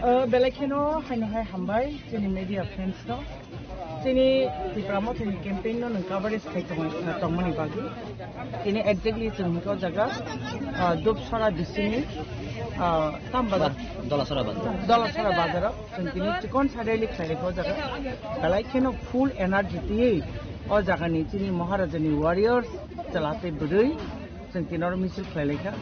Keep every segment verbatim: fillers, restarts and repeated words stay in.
O, belai kheno haino hai hambai chini media friends no. Chini Tipra Mothani campaign no nwng coverage khai tong-, tongmani bagwi. Tini exactly chwng hwnkhe o jaga, ah, Dopsara bisini, ah, tam bazar? Dolasara bazar. Dolasara bazar o. Chwng tini chikon sa rally khlai rikha o jaga. Belai kheno full energy twiwi o jagani chini Maharajani warriors chwla tei bwrwi. Chwng tini oro misil khlai laikha.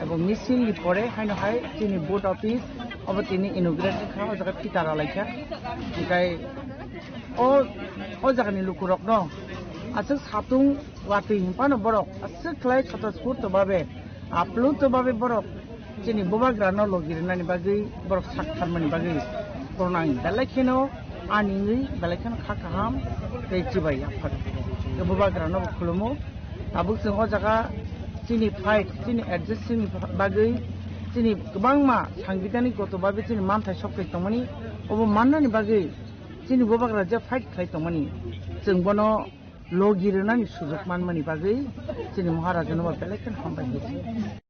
Abo misil ni pore haino hai chini vote office obo tini inaugurate kha, o jaga phita ra laikha. Hinkhe o, o jaga ni lukurok no aswk satung watwi hinphano borok aswk khlai swtosphurto babe, apluto babe borok chini bubagra no logi rwnani bagwi, borok sak tharmani bagwi borokno ang belai kheno ani wngwi belai kheno kha kaham tei chibai ya phano. Tei bubagra no bo khulumo. Tabuk chwng o jaga chini fight, chini adjusting ni bagwi chini kwbangma sangbidanik goto babe chini manthai sok tongmani, obo mannani bagwi chini bubagra je fight khlai tongmani, chwng bono logi rwnani sujok manmani bagwi chini Maharaja no bo belai kheno hambai khe.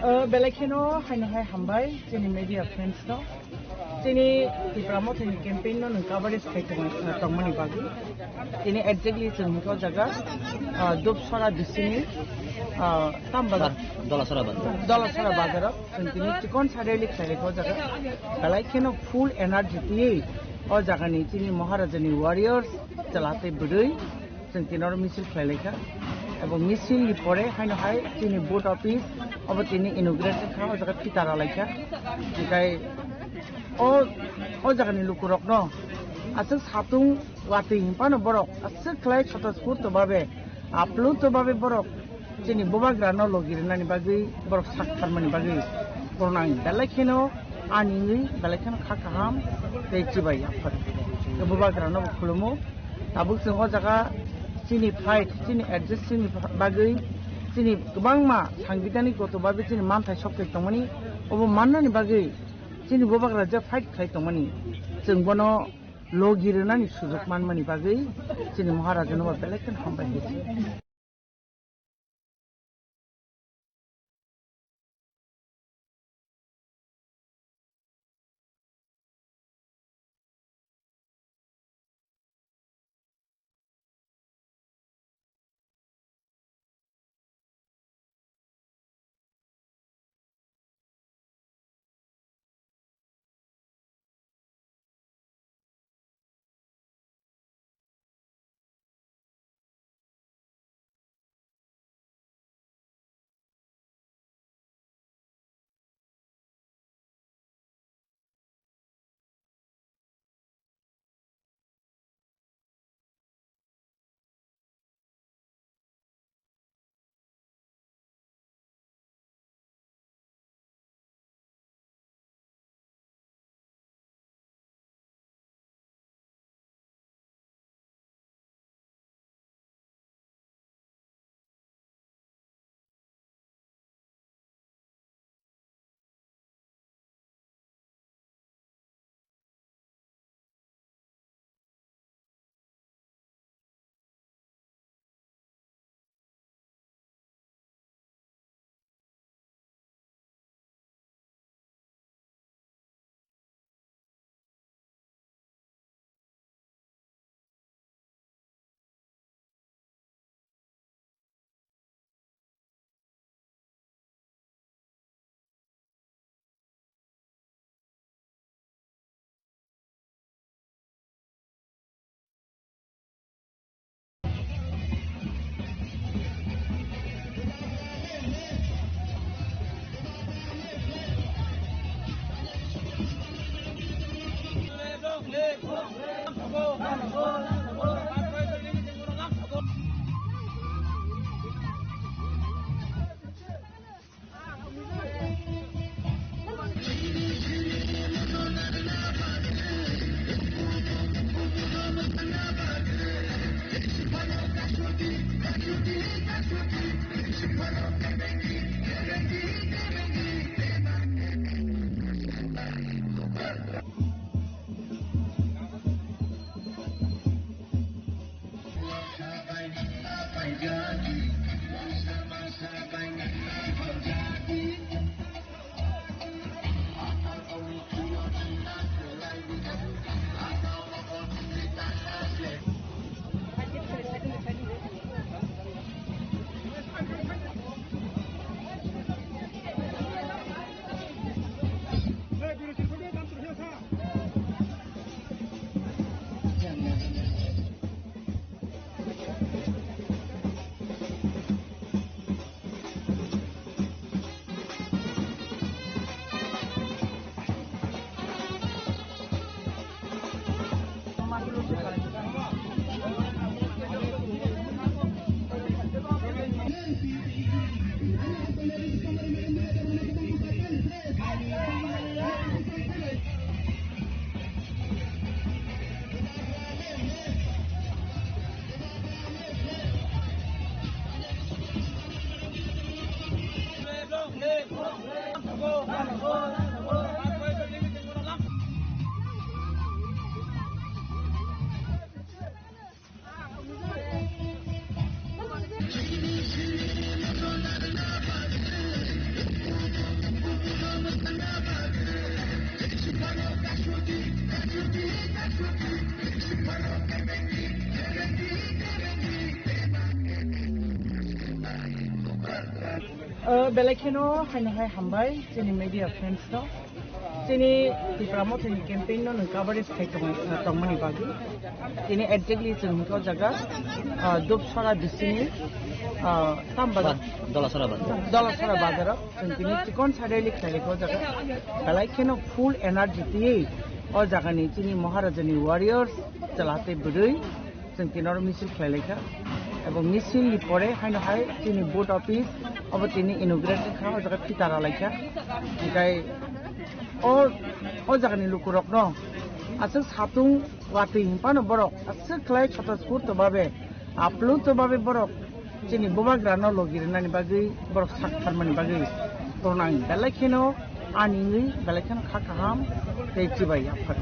O, belai kheno haino hai hambai chini media friends no. Chini Tipra Mothani campaign no nwng coverage khai tong-, tongmani bagwi. Tini exactly chwng hwnkhe o jaga, ah, Dupsora bisini, ah, tam bazar? Dolasora bazar. Dolasora bazaro chwng tini chikon sa rally khlailai o jaga. Belai kheno full energy twiwi o jagani chini Maharajani warriors chwla tei bwrwi chwng tini oro misil khlailaikha. Abo misil ni pore haino hai chini vote office obo tini inaugurate kha, o jaga phita ralaikha. Hinkhe o, o jagani lukurokno aswk satung watwi hinphano borok aswk khlai swtosphurto babe, aplutto babe borok chini bubagrano logi rwnani bagwi, borok sak tharmani bagwi borokno ang belai kheno ani wngwi belai kheno kha kaham tei chibai yaphar. Bubagrano bo khulumo. Tabuk chwng o jaga chini fight, chini adjust chini bagwi chini kwbangma sangbidanik goto babe chini manthai sokthai tongmani, obo mannani bagwi chini bubagra je fight khlai tongmani, chwng bono logi rwnani sujok manmani bagwi chini Maharajano bo belai kheno hambai hai. Belai kheno haino hai hambai chini media friends no. Chini Tipra Mothani campaign no nwng coverage khai tong-, tongmani bagwi. Chini exactly chwng hwnkhe o jaga, ah, Dupsora bisini, ah, tam bazar. Ba-, Dolasora bazar. Dolasora bazaro chwng tini chikon sa rally khlailai kha o jaga. Belai kheno full energy twiwi o jagani chini Maharajani warriors chwla tei bwrwi chwng tini oro misil khlai lai kha. Ebong misil ni pore haino hai chini vote office obo tini inaugurate wngkha, o jaga phita ra lai kha. Hinkhe o, o jagani lukurokno aswk satung watwi hinphano borok aswk khlai swtosphurto babe, aplutto babe borok chini bubagrano logi rwnani bagwi, borok sak tharmani bagwi. Tono ang belai kheno ani wngwi belai kheno kha kaham tei chibai yaphar.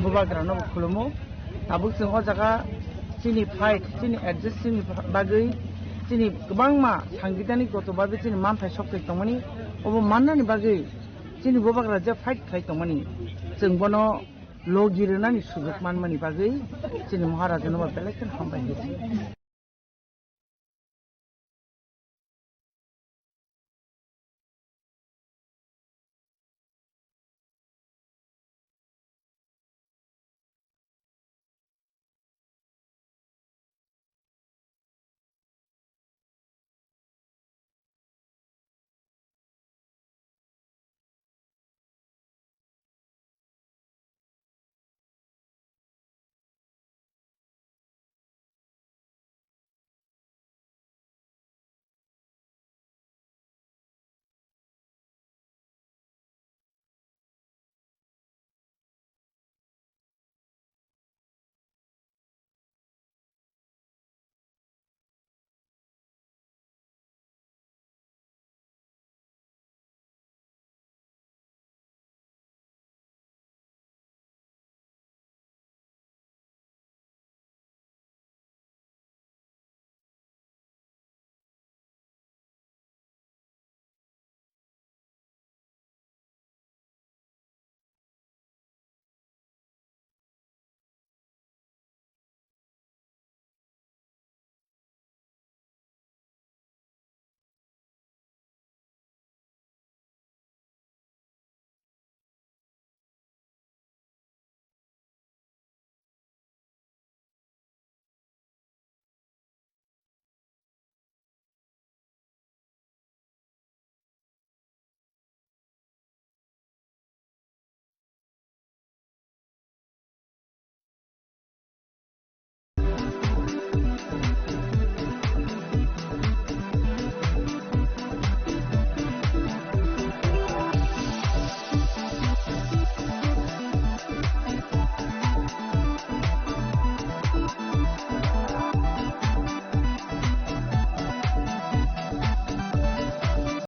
Bubagrano bo khulumo. Tabuk chwng o jaga chini fight, chini adjust chini bagwi, chini kwbangma sangbidanik goto bagwi chini manthai sok tongmani, obo mannani bagwi chini bubagra je fight khlai tongmani, chwng bono logi rwnani sujok manmani bagwi chini Maharajano bo belai kheno hambai.